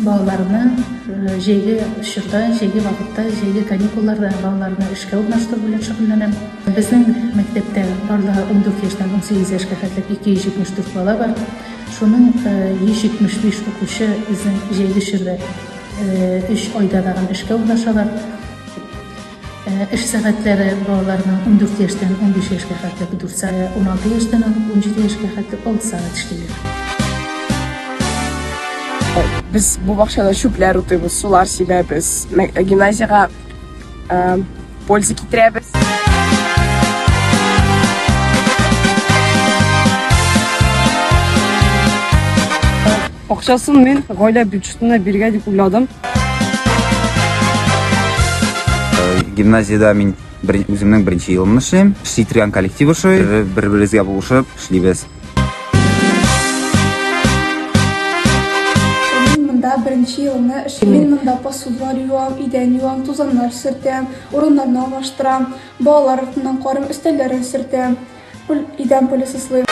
балаларны җәйге чорда, җәйге вакытта, җәйге каникулларда балаларны эшкә урнаштыру белән шөгыльләнәм. Безнең мәктәптә барлыгы 14 яшьтән 18 яшькә хәтле 274 бала бар. Шуның 175 укучы безнең җәйге чорда өч айда тагын эшкә урнашалар. Эш сәгатьләре балаларның 14 яшьтән 15 яшькә хәтле 4 сәгать, 16 яшьтән алып 17 яшькә хәтле 6 сәгать эшлиләр. Без бу бакчада чүпләр утыйбыз, сулар сибәбез, гимназиягә польза китерәбез. Акчасын мин гаилә бюджетына биргә дип уйладым. Гимназиядә мин бер, үземнең беренче елымны эшлим. Эшли торган коллектив ошый. Бер-беребезгә булышып эшлибез. Мин монда беренче елымны эшлим. Мин монда посудалар юам, идән юам, тузаннар сөртәм, урыннарны алмаштырам, балалар артыннан карыйм, өстәлләрен сөртәм, идән пылесослыйм.